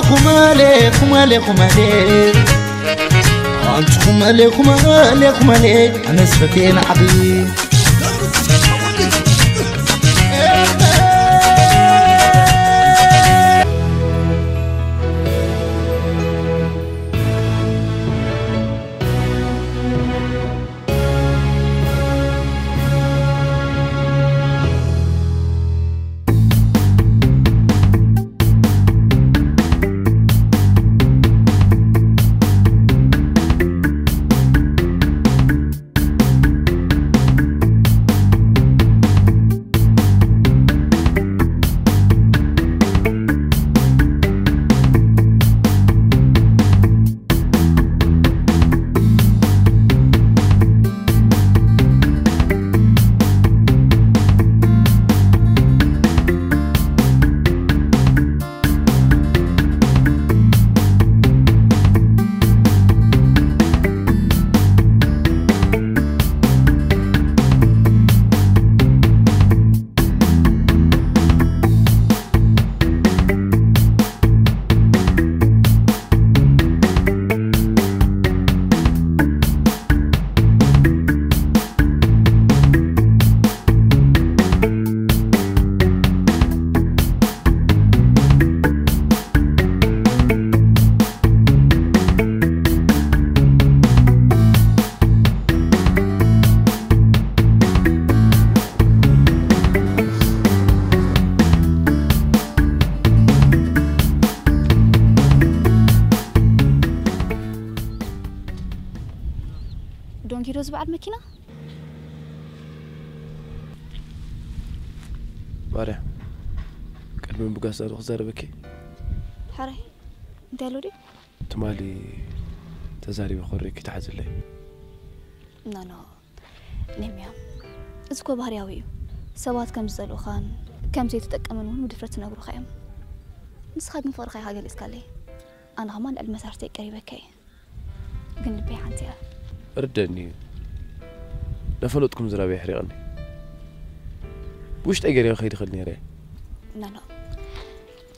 ኩማሌ ኩማሌ ኩማሌ ኣንቲ ኩማሌ ኩማሌ ኩማሌ ኣነስ ፈቴ ንዓቢ ዶንኪ ዶ ዝበዓል መኪና? ማርያ፣ ቅድሚ ምብጋስ ዶ ክዛረበኪ? ሕራይ፣ እንታይ ኣሎ ድዩ? ትማሊ ተዛሪበ ኮሪኪ ትሓዝለይ። ኖ ኖ፣ ኔምያ፣ እዚ እኮ ባህርያዊ እዩ። ሰባት ከም ዝጸልኡኻን ከም ዘይትጠቀምን እውን ብድፍረት ትነግሩኻ እዮም። ንስኻ ግን ፍቕርኻ ኢኻ ገሊጽካለይ። ኣነ ኸማን ልዕሊ መሳርተይ ቀሪበካ እየ። ግን ልበይ ሓንቲ እያ። ርደኒ እዩ። ነፈለጥኩም ዝራብ የሕሪቕኒ። ብውሽጠይ ገይረ ከይድኽል ነይረ። ናኖ፣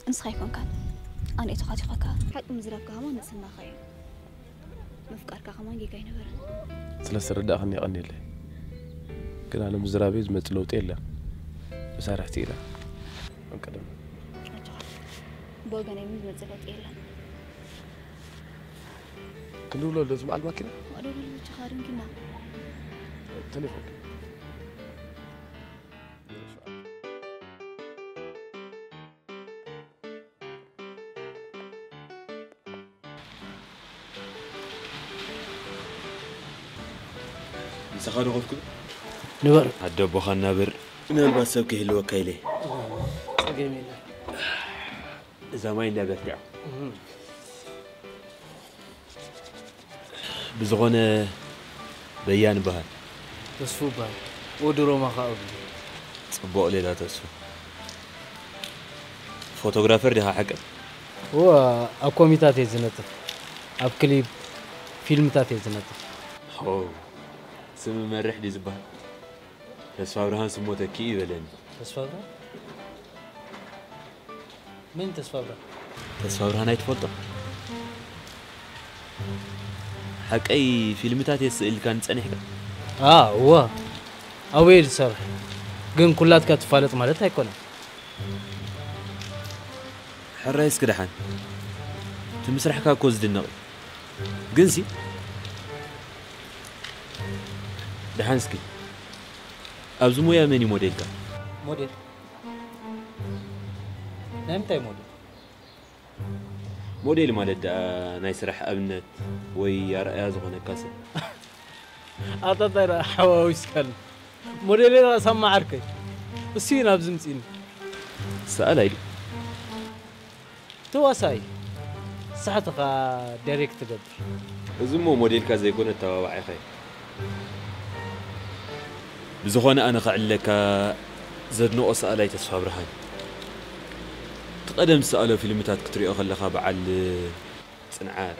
ንስኻ ኣይኮንካን ኣነ እየ ተኻቲኸካ። ሓቂ ምዝራብካ ከማን ንጽህናኻ እዩ። ምፍቃርካ ከማን ጌጋ ኣይነበረን። ስለ ዝተረዳእኽኒ የቐንየለይ። ግን ኣነ ምዝራበይ ዝመጽእ ለውጢ የለን። መሳርሕቲ ኢና። ከም ቀደም። ኣጆኻ። ብወገነይ እውን ዝመጽእ ለውጢ የለን። ክንድውሎ ዶ ዝበዓል ማኪና? ዋዶ በልብችኻ ድንኪና። ቴሌፎን። ምሳኻ ዶ ኮፍ ክብል? ንበር። ኣደ ኣቦኻ እናብር። ምናልባት ሰብ ክህልወካ ኢለ። ጸገም የለን። እዛ ማይ እንዳበርትዖ። ብዝኾነ በያን በሃል። ተስፉ በሃል። ወዲ ሮማ ኸኣ እብሉ። ጽቡቕ ሌላ ተስፉ። ፎቶግራፈር ዲኻ ሓቂ? እወ፣ ኣብ ኮሚታት እየ ዝነጥፍ። ኣብ ክሊፕ፣ ፊልምታት እየ ዝነጥፍ። ሆ፣ ስም መርሕ ድዩ ዝበሃል? ተስፋብርሃን ስሞ ተኪኡ ይበለኒ። ተስፋብርሃን? መን ተስፋብርሃን? ተስፋብርሃን ኣይትፈልጦ? ሓቀይ ፊልምታት የስእልካኒ ጸኒሕካ? ኣ እወ ኣበይ ዝሰርሕ ግን ኩላትካ ትፋለጥ ማለት ኣይኮነን። ሕራይ እስኪ ደሓን እቲ ምስራሕካ እኮ ዝድነቕ እዩ። ግንሲ ደሓን እስኪ ኣብዚ ሞያ መን እዩ ሞዴልካ? ሞዴል ናይ ምንታይ ሞዴል? ሞዴል ማለት ደኣ ናይ ስራሕ ኣብነት ወይ ኣርኣያ ዝኾነካ ሰብ። ኣታ እንታይ ደኣ ሓዋዊስካኒ? ሞዴለይ ደኣ ሳማ ዓርከይ እሱ እዩ ናብዚ ምጺኒ። ሰኣላይ ድዩ? ተዋሳኢ ንስኻ ኢኻ ዳይሬክት ትገብር። እዚ እሞ ሞዴልካ ዘይኮነ ኣተባባዒኻ እዩ። ብዝኾነ ኣነ ከዕልለካ ዘድንቖ ሰኣላይ ተስፋብርሃን እዩ። እቲ ቀደም ዝሰኣሎ ፊልምታት ክትሪኦ ከለኻ በዓል ጽንዓት፣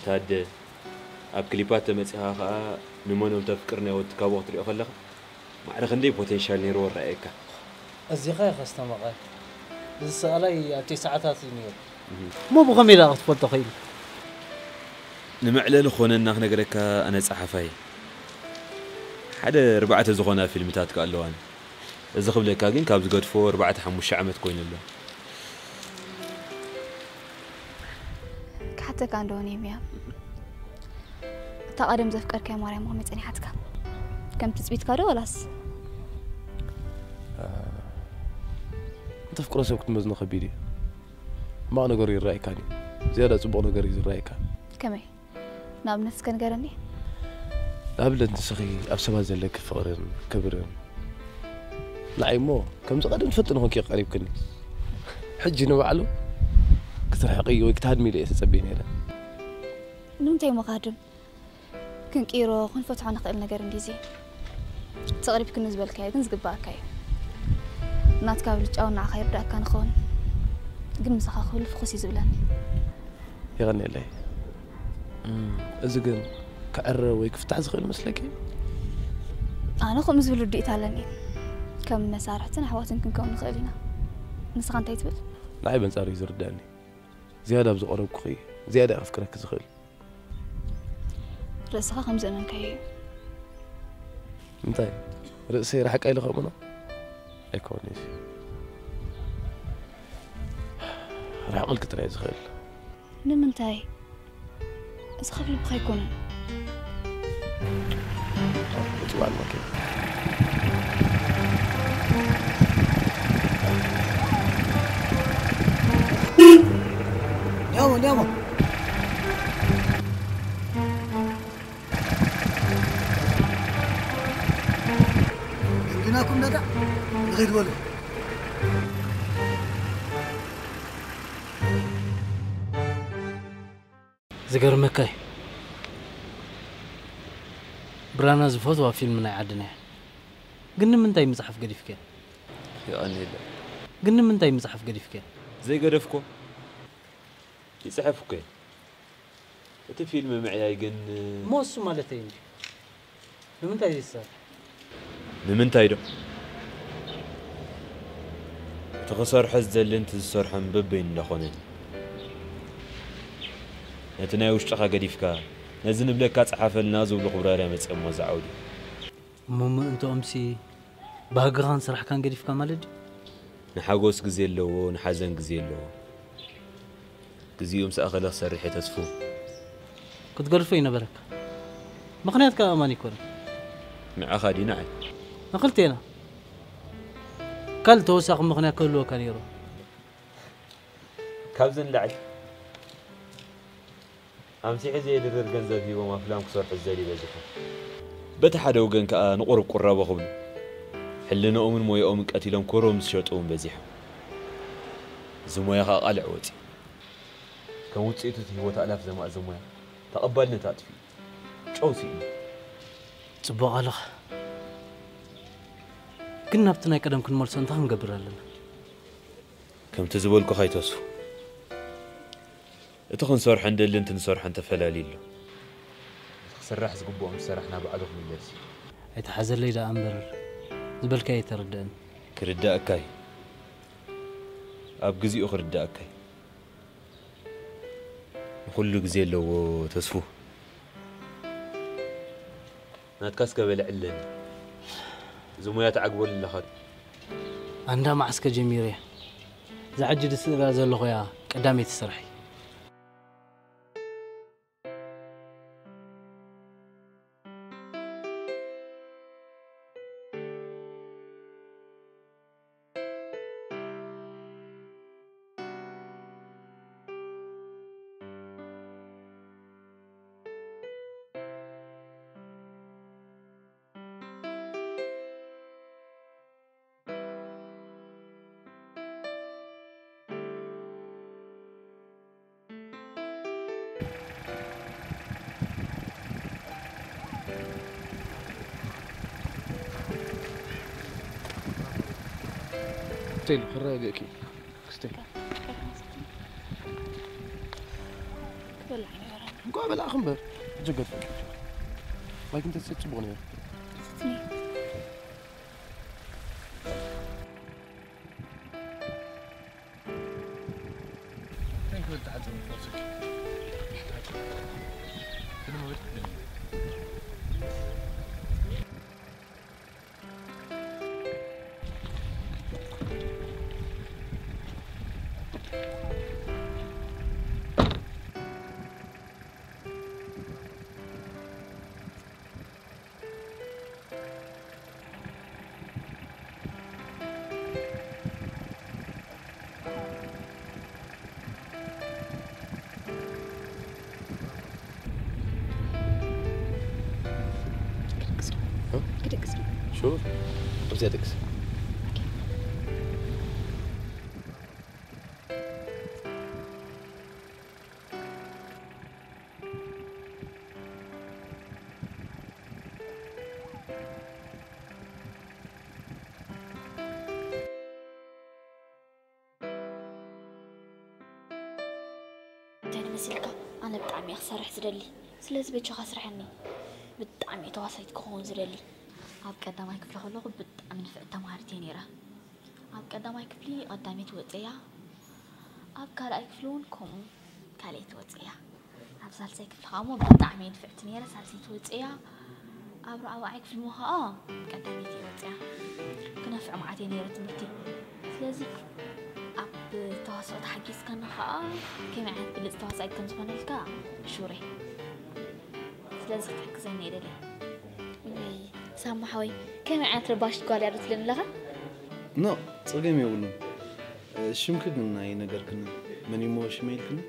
ታደ፣ ኣብ ክሊፓት ተመጺኻ ከኣ ንመኖም ተፍቅር ናይ ወዲ ካቦ ክትሪኦ ከለኻ ማዕረ ክንደይ ፖቴንሻል ነይርዎ ኣረኣየካ። ኣዚኻ ኢኻ ኣስተማቓሪ። እዚ ሰኣላይ ኣብቲ ሰዓታት እዩ ነይሩ። እሞ ብኸመይ ደኣ ክትፈልጦ ኽኢሉ? ንመዕለሊ ኾነና ክነግረካ፣ ኣነ ጸሓፋይ ሓደ ኣርባዕተ ዝኾና ፊልምታት ከኣ ኣለዋኒ። እዚ ክብለካ ግን ካብ ዝገድፎ ኣርባዕተ ሓሙሽተ ዓመት ኮይኑ ኣሎ። ክሓተካ እንዶ ኔምያ፣ እታ ቀደም ዘፍቀርካያ ማርያም ከመይ ጸኒሓትካ? ከም ትጽቢትካ ዶ ወላስ? እንተፍቅሮ ሰብ ክትመዝኖ ከቢድ እዩ። ሕማቕ ነገሩ ይረኣየካን እዩ፣ ዝያዳ ጽቡቕ ነገር እዩ ዝረኣየካ። ከመይ? ንኣብነት እስከ ንገረኒ። ንኣብነት ንስኺ ኣብ ሰባት ዘለኪ ፍቕርን ክብርን፣ ንዓይ እሞ ከምዚ ቀደም ትፈልጥኒ ኮንኪ ቀሪብክኒ። ሕጂ ንባዕሉ ክትርሕቂ ወይ ክትሃድሚ ኢለ እየ ተጸብየ ነይረ። ንምንታይ እሞ ክሃድም? ክንቅይሮ ክንፈትሖ ንኽእል ነገር እንድዩ እዚ። ተቕሪብክኒ ዝበልካዮ ግን ዝግበኣካ እዩ። ናትካ ብልጫ እውን ንዓኻ ይርዳእካ ንኸውን፣ ግን ምሳኻ ክህሉ ፍኹስ እዩ ዝብለኒ። የቐንየለይ። እዚ ግን ክዕረ ወይ ክፍታሕ ዝኽእል መስለኪ? ኣነ ከምኡ ዝብል ርድኢት ኣለኒ። ከም መሳርሕትን ኣሕዋትን ክንከውን ንኽእል ኢና። ንስኻ እንታይ ትብል? ንዓይ በንጻሩ እዩ ዝርዳእኒ። ዝያዳ ኣብ ዝቐረብኩኺ ዝያዳ ከፍቅረኪ ዝኽእል። ርእስኻ ከም ዘመንካዮ እዩ። እንታይ ርእሰይ ርሕቃ ኢለ ከምኖ ኣይኮነሽ። ርሕቕ ኢልኪ ጥራይ ዝኽእል። ንምንታይ? እዚ ካብ ልብኻ ኣይኮነን። ውፅእ በል መኪና። ኒያሞ ኒያሞ እንዲናኩም ነዳ ንኸይድ በሉ። ዝገርመካ እዩ። ብራና ዝፈትዋ ፊልም ናይ ዓድና እያ። ግን ንምንታይ ምጽሓፍ ገዲፍክያ? የቐንየለይ። ግን ንምንታይ ምጽሓፍ ገዲፍክያ? ዘይገደፍኮ ይጽሕፍ እኮ እየ። እቲ ፊልም ምዕያይ ግን እሞ እሱ ማለተይ እንጂ ንምንታይ ዘይትሰርሕ? ንምንታይ ዶ? እቲ ክሰርሖ ዝደልን እቲ ዝሰርሖን በበይኑ እንዳኾነን ነቲ ናይ ውሽጥኻ ገዲፍካ ነዚ ንብለካ ጸሓፈልና ዝብሉ ክብራርያ መጺኦሞ ዝዓውዱ። እሞ ምእንትኦምሲ ባህግኻን ስራሕካን ገዲፍካ ማለት ድዩ? ንሓጎስ ግዜ ኣለዎ፣ ንሓዘን ግዜ ኣለዎ። ግዜኡ ምስ ኣኸለ ክሰርሕ እየ ተስፉ። ክትገድፎ እዩ ነበረካ። ምኽንያትካ ኣእማን ኣይኮነን። ንዓኻ ድዩ ንዓይ? ንኽልቴና። ካልእ ተወሳኺ ምኽንያት ክህልወካ ነይሩ። ካብዚ ንላዕሊ ኣምሲሐ ዘየድርር ገንዘብ ሂቦም ኣፍላም ክሰርሑ ዝደልዩ በዚሖም። በቲ ሓደ ወገን ከኣ ንቑሩብ ቁራቦ ክብሉ ሕልንኦምን ሞያኦምን ቀቲሎም ኮሮም ዝሸጡ እውን በዚሖም። እዚ ሞያ ከኣ ቃልዕ ወጺኡ። ከም ውጽኢቱ እቲ ህይወት ኣእላፍ ዘማእዘ ሞያ ተቐባልነት ኣጥፊኡ። ጨው ስኢኑ። ጽቡቕ ኣለኻ። ግን ናብቲ ናይ ቀደም ክንመልሶ እንታይ ክንገብር ኣለና? ከምቲ ዝበልኩኻ ኣይተስፉ። እቲ ክንሰርሖ እንደልን እቲ ንሰርሖን ተፈላልዩ ኣሎ። እቲ ክስራሕ ዝግብኦ ምስ ሰራሕና ባዕሉ ክምለስ እዩ። ኣይትሓዘለይ ደኣ እምበር ዝበልካዮ ኣይተረድእን። ክርድኣካ እዩ። ኣብ ግዚኡ ክርድኣካ እዩ። ንኹሉ ግዜ ኣለዎ ተስፉ። ናትካስ ከበልዕለኒ። እዚ ሞያ ትዓግበሉ ኣለኻ። ኣንዳ መዓስከ ጀሚረያ። እዛ ሕጂ ዝስእላ ዘለኹ እያ ቀዳመይቲ ስርሐይ። ሆቴል ክረጋግእኪ ክስተ ክበልዕ ነበረ። እንኳ በላእኺ እምበር ሕጂ ገድፈኪ። ማይ ክንተሰ ጽቡቕ ነይሩ። ስትኒ። ክድቅስ ዶ? እ? ክድቅስ ዶ? ሹር። ኣብዚኣ ድቅስ። ኦኬ። እንታይ መሲልካ? ኣነ ብጣዕሚ እየ ክሰርሕ ዝደሊ። ስለዚ በጃኻ ስርሐኒ። ብጣዕሚ እየ ተዋሳኢት ክኸውን ዝደሊ። ኣብ ቀዳማይ ክፍሊ ከለኹ ብጣዕሚ ንፍዕቲ ተምሃሪት እየ ነይረ። ኣብ ቀዳማይ ክፍሊ ቀዳመይቲ ወፅያ፣ ኣብ ካልኣይ ክፍሊ እውን ከምኡ ካልኣይቲ ወፅያ። ኣብ ሳልሳይ ክፍሊ ከዓ እሞ ብጣዕሚ እየ ንፍዕቲ ነይረ፣ ሳልሰይቲ ወፅያ። ኣብ ራብዓይ ክፍሊ እሞ ከዓ ቀዳመይቲ እየ ወፅያ። ክነፍዕ መዓት እየ ነይረ ትምህርቲ። ስለዚ ኣብ ተዋስኦ ተሓጊዝካኒ ከዓ ከመይ ዓይነት ብልፅ ተዋሳኢት ከም ዝኾነልካ ሹር እየ። ስለዚ ክትሕግዘኒ እየ ደልየ። ውይ፣ ሳማ ሓወይ፣ ከመይ ዓይነት ረባሽት ጓል እያ ዶ ትብለኒ ኣለኻ? ኖ፣ ጸገም የብሉን። እ፣ ሽምኪ ግን ኣይነገርክንን። መን እዩ እሞ ሽመይ ኢልክኒ?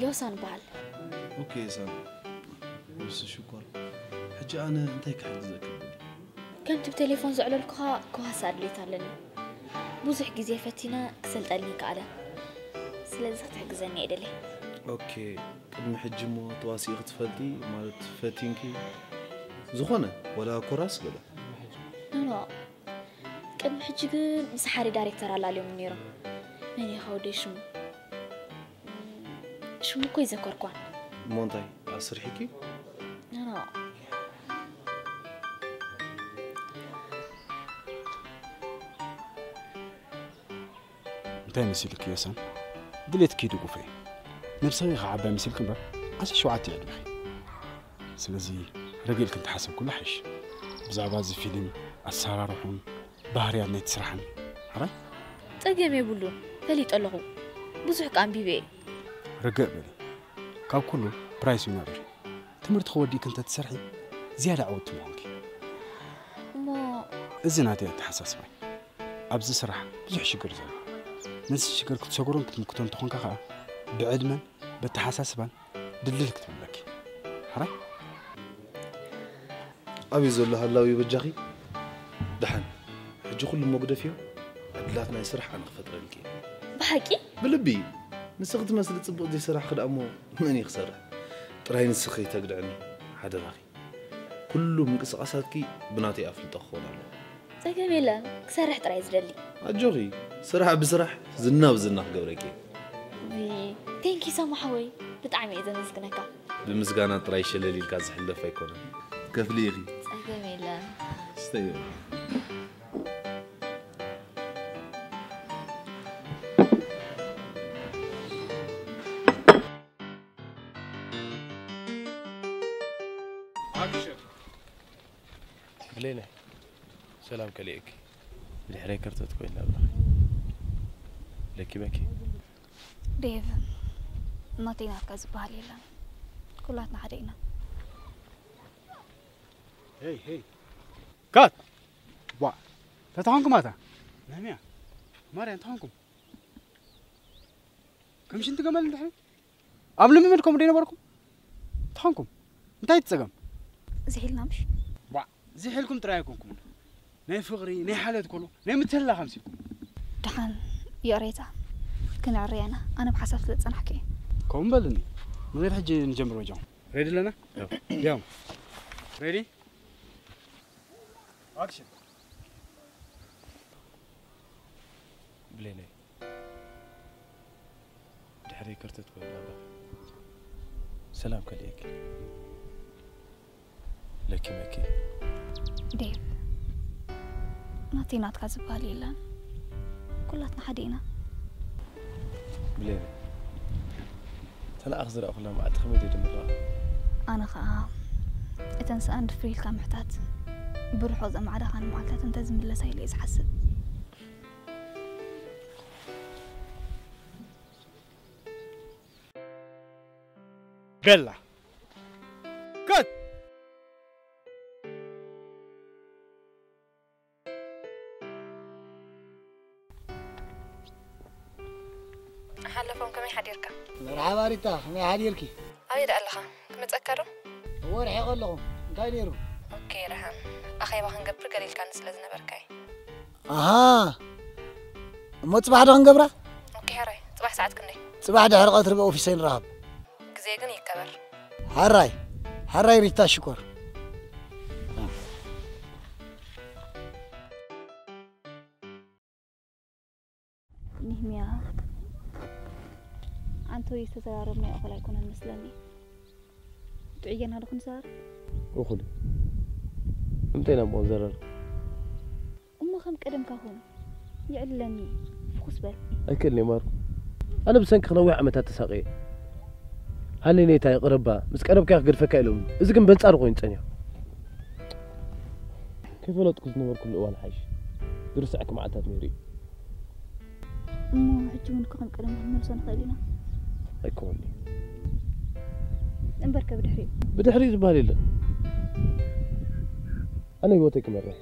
ዮሳን በሃል። ኦኬ፣ ዮሳን። ዮሲ ሽኮር። ሕጂ ኣነ እንታይ ክሕግዘኪ? ከምቲ ብቴሌፎን ዘዕለልኩኻ ክዋሳ ድሌት ኣለኒ። ብዙሕ ግዜ ፈቲነ ክሰልጠኒ ይከኣለ። ስለዚ ክትሕግዘኒ እየ ደልየ። ኦኬ፣ ቅድሚ ሕጂ እሞ ተዋሲእኺ ትፈልጢ? ማለት ፈቲንኪ ዝኾነ ወላ ኮራስ ገለ? ኖ፣ ኖ። ቅድሚ ሕጂ ግን ምስ ሓደ ዳይሬክተር ኣላልዮም ነይሮም። መን እዩ ከ ወደይ ሽሙ? ሽሙ እኮ ይዘከርኳን። እሞ እንታይ ኣስርሒኪ? ኖ፣ ኖ። እንታይ መሲልኪ ዮሳን? ድሌትኪ ይድግፎ እየ። ነብስኺ ኢኺ ዓባይ መሲልኪ እምበር ዓሰርተ ሸውዓተ እየ ዕድሜኺ። ስለዚ ረግእ ኢልኪ እንተሓሰብክሉ ሓይሽ። ብዛዕባ እዚ ፊልም፣ ኣሰራርሑን፣ ባህርያት ናይቲ ስራሕን። ሕራይ? ጸገም የብሉን፣ ፈሊጠ ኣለኹ። ብዙሕ ከኣ ኣንቢበ እየ። ርግእ በሊ። ካብ ኩሉ ፕራይስ ዊነር ኢኺ። ትምህርትኺ ወዲእኪ እንተትሰርሒ ዝያዳ ዕውትቲ ምኾንኪ። እሞ እዚ ናተይ ኣተሓሳስባይ። ኣብዚ ስራሕ ብዙሕ ሽግር ዘሎ። ነዚ ሽግር ክትሰግሮን ክትምክቶን እንተኾንካ ከኣ ብዕድመን በተሓሳስባን ድልድል ክትብል ኣለኪ። ሕራይ? ኣበይ ዘሎ ሃላዊ በጃኺ? ደሓን፣ ሕጂ ኩሉ እሞ ግደፍዮ። ዕድላት ናይ ስራሕ ኣነ ክፈጥረልኪ እየ። ብሓቂ? ብልቢ። ንስኺ ትመስሊ ጽቡቕ ዘይሰራሕኺ ደኣ እሞ መን እዩ ክሰርሕ? ጥራይ ንስኺ ከይተግድዕኒ፣ ሓደራኺ። ኩሉ ምንቅስቓሳትኪ ብናተይ ኣፍልጦ ክኸውን ኣለዎ። ጸገም የለን፣ ክሰርሕ ጥራይ ዝደሊ። ኣጆኺ፣ ስራሕ ብስራሕ፣ ዝና ብዝና ክገብረኪ። ውይ፣ ቴንኪ ሳማ ሓወይ፣ ብጣዕሚ እየ ዘመስግነካ። ብምስጋና ጥራይ ሸለል ኢልካ ዝሕለፍ ኣይኮነን። ከፍሊ ኢኺ። ጸገም የለን። ስተይ በሊ። ኣክሽን። ብሌነ፣ ሰላም ከሊእኪ። ብድሕረይ ከርተት ኮይና ኣለኺ። ለኪመኪ። ዴቭ፣ ናተይ ናትካ ዝበሃል የለን። ኩላትና ሓደ ኢና። ሄይ፣ ሄይ። ካት! ዋ፣ ተታኾንኩም ኣታ? ነህምያ፣ ማርያ፣ እንተኾንኩም? ከም ሽንቲ ገመል እንድሕሪ? ኣብ ልምምድ ከምኡ ዶ ነበርኩም? ተኾንኩም? እንታይ እቲ ጸገም? ዝሒልና ምሽ? ዋ፣ ዝሒልኩም ጥራይ ኣይኮንኩምን። ናይ ፍቕሪ፣ ናይ ሓልዮት ኮሎ፣ ናይ ምትህልላኽ ኣምሲልኩም። ደሓን፣ ይቕሬታ። ክንዕረያ ኢና። ኣነ ብሓሳብ ስለ ዝጸናሕኩ እየ። ከምኡ በልኒ። ንኺድ ሕጂ ንጀምር በጃኹም። ሬዲ ኣለና? ያው። ያው። ሬዲ? ኣክሽን። ብሌነይ፣ ድሕረይ ከርተት ኮይና ኣለኺ። ሰላም ከልእኪ። ለኪመኪ። ዴቭ፣ ናተይ ናትካ ዝበሃል የለን። ኩላትና ሓደ ኢና። ብሌነይ፣ ተለኣኽ ዝረኣኹላ መዓልቲ ከመይ ደድምራ? ኣነ ኸኣ እተን ሰኣን ድፍር ኢልካ ምሕታት፣ ብርሑቕ ዘማዕዳኻኒ መዓልታት እንተ ዝምለሳ ኢለ እየ ዝሓስብ። በላ። ከት! ሓለፎም ከመይ ሓዲርካ? መርሓባ ሪታ፣ ከመይ ሓዲርኪ? ኣበይ ደኣ ኣለኻ? ክመጸካ ዶ? ወርሒ ከለኹም እንታይ ነይሩ? ኦኬ ረሃም፣ ኣኼባ ክንገብር ገሊልካኒ ስለ ዝነበርካ እዩ። ኣሃ፣ እሞ ጽባሕ ዶ ክንገብራ? ኦኬ ሕራይ፣ ጽባሕ ሰዓት ክንደይ? ጽባሕ ድሕሪ ቀትሪ ብኦፊሰይ ንራኸብ። ግዜ ግን ይከበር። ሕራይ፣ ሕራይ ሪታ ሽኮር። ኒህምያ፣ ዓንተወይ ዝተዘራረብናዮ እኹል ኣይኮነን መስለኒ። ጥዑይ ጌርና ዶ ክንዘራረብ? እኹል እዩ። ንምንታይ ኢና እሞ ንዘራረብ? እሞ ከም ቀደምካ ኩን። የዕልለኒ። ፍኹስ በል። ኣይክእልን እየ ማሩ። ኣነ ብሰንኪ ክነዊሕ ዓመታት ተሳቕየ። ሃኒ ኔታ ይቕረባ፣ ምስ ቀረብካያ ክገድፈካ ኢሎምኒ። እዚ ግን በንጻሩ ኮይኑ ጸኒሑ። ከይፈለጥኩ ዝነበርኩሉ እዋን ሓይሽ። ዝርስዐኪ መዓልታት ነይሩ እዩ። እሞ ሕጂ እውን ከም ቀደም ክንመልሶ ንኽእል ኢና። ኣይኮነን እዩ። እምበርከ ብድሕሪኡ። ብድሕሪኡ ዝበሃል የለን። ኣነ ህይወተይ ክመርሕ።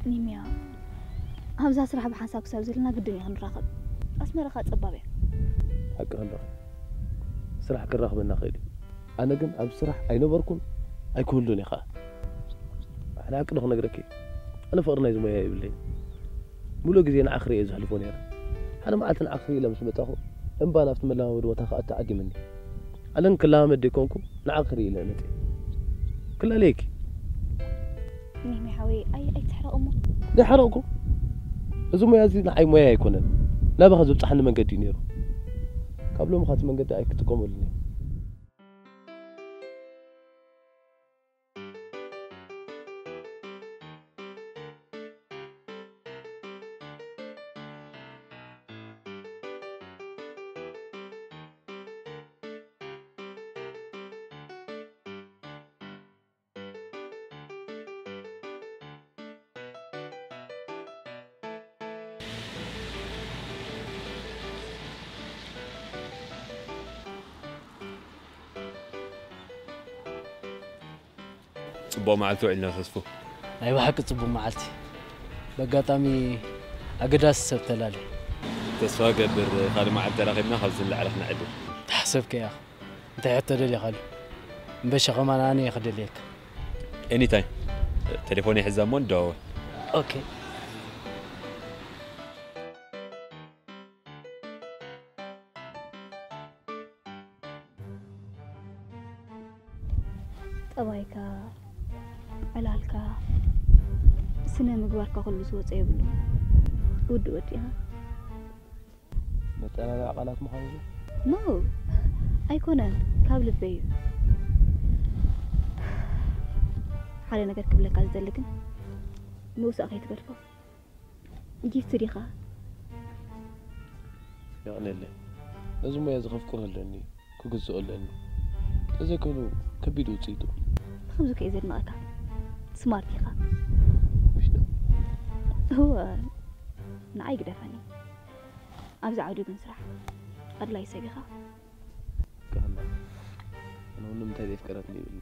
ኒምያ፣ ኣብዛ ስራሕ ብሓንሳብ ክሳብ ዘለና ግድን እዩ ክንራኸብ። ኣስመራ ከኣ ጸባብ እያ። ሓቂ ኣለኺ። ስራሕ ክራኽበና ክእል እዩ። ኣነ ግን ኣብ ስራሕ ኣይነበርኩን ኣይክህሉን እየ ኸኣ። ሓደ ሓቂ ዶ ክነግረኪ? ኣነ ፍቕሪ ናይዚ ሞያ የብለይን። ሙሉእ ግዜ ንዓኺ ርእየ እየ ዘሕልፎ ነይረ። ሓደ መዓልቲ ንዓኺ ክርኢ ኢለ ምስ መጻኹ፣ እምባ ናብቲ መለማመዲ ቦታ ክኣቱ ዓጊምኒ። ኣነ ግን ክለማመድ ደይኮንኩ ንዓኺ ክርኢ ኢለ እየ መጺአ። ክላለየኪ። ኒሚ ሓወይ፣ ኣይ ኣይትሕረቕ እሞ። ዘይሓረቕኩ? እዚ ሞያ እዚ ንዓይ ሞያ ኣይኮነን። ናባኺ ዘብጽሓኒ መንገዲ እዩ ነይሩ። ካብ ሎሚ ኻቲ መንገዲ ኣይክጥቀመሉን እየ። ጽቡቕ መዓልቲ ውዒልና ተስፉ። ናይ ብሓቂ ጽቡቕ መዓልቲ። በጋጣሚ ኣገዳሲ ሰብ ተላልየ። ተስፋ እገብር ካልእ መዓልቲ ተራኺብና ካብዚ ንላዕሊ ክነዕልል። ተሓሰብከያ። እንታይ ሕቶ ደሊኻሉ? እምበሸ ከማን ኣነ እየ ክደልየካ። ኤኒታይም። ቴሌፎነይ ሕዛ እሞ ንደዋወል። ኦኬ። ጠባይካ፣ ዕላልካ፣ ስነ ምግባርካ ኩሉ ዝወፀ የብሉ። ውዲ ወዲ ኢኻ። መጠናንያ ቃላት ምዃኑ እዩ። ኖ ኣይኮነን፣ ካብ ልበይ እዩ። ሓደ ነገር ክብለካ ዝደሊ ግን ምውሳእ ከይትበልኮ። ጊፍት ዲኻ? የቕንየለይ። ነዚ ሞያ እዚ ከፍቅሮ ኣለኒ፣ ክግዝኦ ኣለኒ። ተዘይኮይኑ ከቢድ ውፅኢቱ። ብኸምዚ ከ ዘድንቐካ? ስማርት ኢኻ። ምሽ ዶ? እወ፣ ንዓይ ግደፈኒ። ኣብዚ ዓውዲ ግን ስራሕ ኣድላይ ሰብ ኢኻ። ክህላ። ኣነ እውን ንምንታይ ዘየፍቀረትኒ ይብልኒ።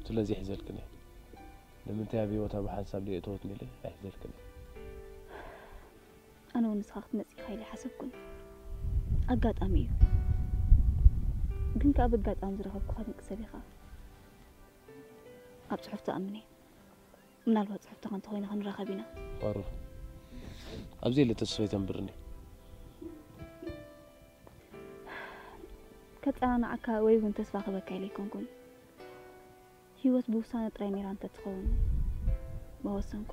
ስለዚ ይሕዘልክን እየ። ንምንታይ ኣብ ህይወታ ብሓንሳብ ደየእተወትኒ ኢለ ኣይሕዘልክን እየ። ኣነ እውን ንስኻ ክትመጽእ ኢኻ ኢለ ኣይሓሰብኩን። ኣጋጣሚ እዩ። ግን ከኣ ብኣጋጣሚ ዝረኸብኩኻ ድንቂ ሰብ ኢኻ። ኣብ ጽሑፍ ትኣምን እየ። ምናልባት ጽሑፍትኻ እንተኾይነ ክንራኸብ ኢና። ዋሩ ኣብዚ የለ ተስፋ ኣይተንብርኒ። ከጸናንዓካ ወይ እውን ተስፋ ክህበካ ኢለ ኣይኮንኩን። ህይወት ብውሳነ ጥራይ ነይራ እንተትኸውን መወሰንኩ።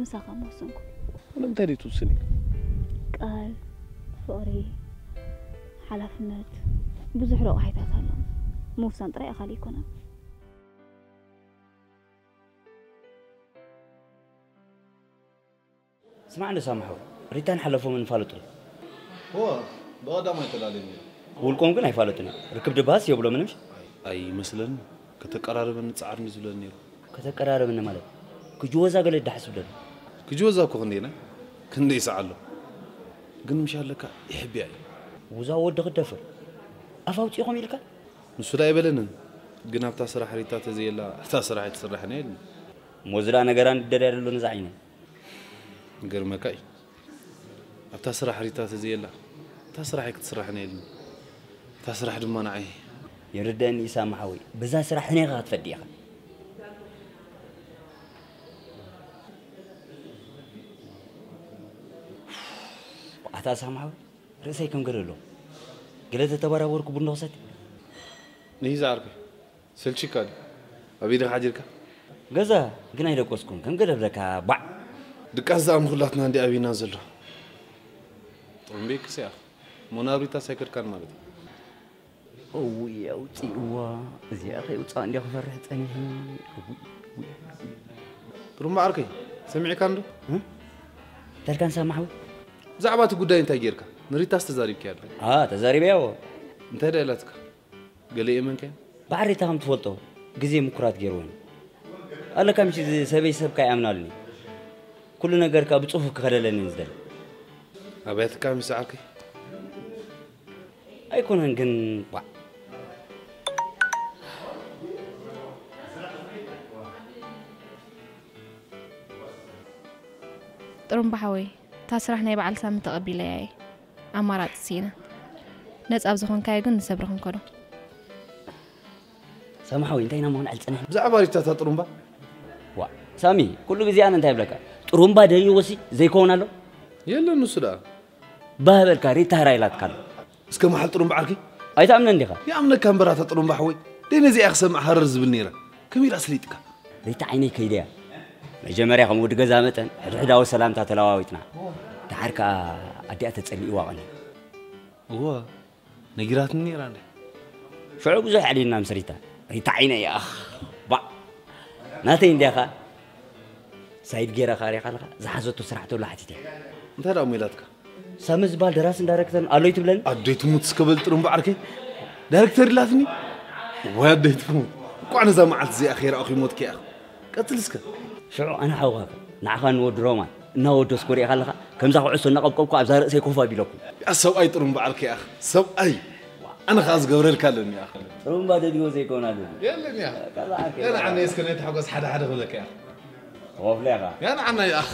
ምሳኻ መወሰንኩ። ንምንታይ ደይ ትውስኒ? ቃል፣ ፍቕሪ፣ ሓላፍነት፣ ብዙሕ ረቑሓይታት ኣሎ። ምውሳን ጥራይ ኣኻሊ ኣይኮነን። ስማዕ ንሳምሓው፣ ሪታን ሓለፎምን ይፋለጡ። እወ፣ ብቐዳማይ ተላልዮም እዮም። ውልቆም ግን ኣይፋለጡን እዮም። ርክብ ድባስ የብሎምን ምሽ? ኣይመስለኒ። ከተቀራርበኒ ጻዕርኒ ዝብለኒ ነይሩ። ከተቀራረብኒ ማለት ክጅወዛ ገለ ዳሕስብ ደሎ። ክጅወዛ እኮ ክንደይና ክንደይ ይስዓሎ። ግን ምሽ ኣለካ ይሕብያ እዩ። ውዛ ወዲ ክደፍር ኣፍ ኣውፂኹም ኢልካ? ንሱ ዳ ኣይበለንን። ግን ኣብታ ስራሕ ሪታ ተዘየላ እታ ስራሕ ኣይትስራሕን እያ ኢሉኒ። ሞዝዳ ነገራ ንደልያ ደሎ ነዛ ዓይነ። ይገርመካ እዩ። ኣብታ ስራሕ ሪታ ተዘየላ እታ ስራሕ ኣይክትስራሕን እያ ኢሉኒ። እታ ስራሕ ድማ ንዓይ ይርደአኒ ኢሳም ሓወይ፣ በዛ ስራሕ ሕኔኻ ክትፈዲ ኢኻ። ኣታ ሳም ሓወይ፣ ርእሰይ ከም ገለ ኣሎ። ገለ ተተባራበርኩ ቡን ንኽሰቲ። ንሂዛ ዓርከይ ሰልቺካ ድዩ? ኣብ ኢድኻ ሓዲርካ? ገዛ ግን ኣይደቆስኩን፣ ከም ገለ ብለካ ባዕ። ድቃስ ዝኣምኹላትና እንዲ ኣብና ዘሎ። ጥሩምቤ ክስያ እሞ ናብ ሪታ ሳይከድካን ማለት እዩ። እውይ ኣውፅእዋ፣ እዚኣ ከይውፃእ እንዲያ ክፈርሕ ፀኒሐ። እውይ፣ እውይ። ጥሩምባ ዓርከይ ሰሚዕካ እንዶ? ተልካን ሳማሓዊ? ብዛዕባ እቲ ጉዳይ እንታይ ጌርካ? ንሪታስ ተዛሪብክያ ዶ? ኣ ተዛሪበያዎ። እንታይ ዳ ኢላትካ? ገለ የመንከ? ባዕሪታ ከም ትፈልጦ ግዜ ምኩራት ገይርወን ኣለካ። ምሽ ሰበይ ሰብካ ይኣምናሉኒ። ኩሉ ነገርካ ብጽፉፍ ክኸደለኒ ዝደል። ኣበያትካ ምስ ዓርከይ? ኣይኮነን ግን ባ ጥሩምባ ሓወይ፣ እታ ስራሕ ናይ በዓል ሳሚ ተቐቢለያ እየ። ኣማራፂ ስኢነ። ነፃ ኣብ ዝኾንካዮ ግን ንሰብሪ ክንከዶ። ሳሚ ሓወይ እንታይ ኢና ምኾን ኣልፀንሕ። ብዛዕባ ሪታ እታ ጥሩምባ? ዋ ሳሚ፣ ኩሉ ግዜ ኣነ እንታይ ይብለካ? ጥሩምባ ደልይዎ ሲ ዘይከውን ኣሎ? የለን ንሱ ደኣ። ባህበልካ ሪታ ህራ ኢላትካ ኣሎ። እስከ መሓል ጥሩምባ ዓርከይ? ኣይትኣምነን ዲኻ? ይኣምነካ እምበር ኣታ ጥሩምባ ሓወይ። ደይ ነዚኣ ክሰምዕ ሃረር ዝብል ነይረ። ከመይ ኢላ ኣስሊጥካ? ሪታ ዓይነይ ከይደያ። መጀመርያ ከም ወዲ ገዛ መጠን ሕድሕዳዊ ሰላምታ ተለዋዊጥና። ደሓር ከኣ ኣዲኣ ተጸሊእዋ ቀኒ። እወ ነጊራትኒ ነይራ እንደ። ሽዑ ብዙሕ ኣዕሊልና ምስ ሪታ። ሪታ ዓይነይ ኣኽ። ባ ናተይ እንዲያኻ። ሳይድ ገይራ ካሪኻ ኣለኻ። ዝሓዘቱ ስራሕ ተሎ ሓቲተ። እንታይ ደኣ እሞ ኢላትካ? ሳሚ ዝበሃል ደራስን ዳይረክተርን ኣሎ ይትብለኒ? ኣደይ ትሙት እስከ በል ጥሩምባ ዓርከይ። ዳይረክተር ኢላትኒ? ወይ ኣደይ ትሙት። እንቋዕ ነዛ መዓልቲ እዚኣ ከይረኣኹ ይሞትኪ ኢኻ። ቀጽል እስከ። ሽዑ ኣነ ሓውኻኸ ንዓኻ ንወዲ ሮማን እናወደስኩ ሪኢኻ ኣለኻ። ከምዛ ኩዕሶ እናቐብቀብኩ ኣብዛ ርእሰይ ኮፍ ኣቢለኩም። ያ ሰብኣይ ጥሩምባ ዓርከይ ኢኻ። ሰብኣይ። ኣነ ኸኣ ዝገብረልካ ኣለኒ ኢኻ። ጥሩምባ ደልዮ ዘይኮን ኣለኒ። የለን ኢኻ። ገና ዓነ እስከ ነቲ ሓጎስ ሓደ ሓደ ክብለካ ኢኻ። ወፍሌኻ። ያ ንዓና ይኣኽ።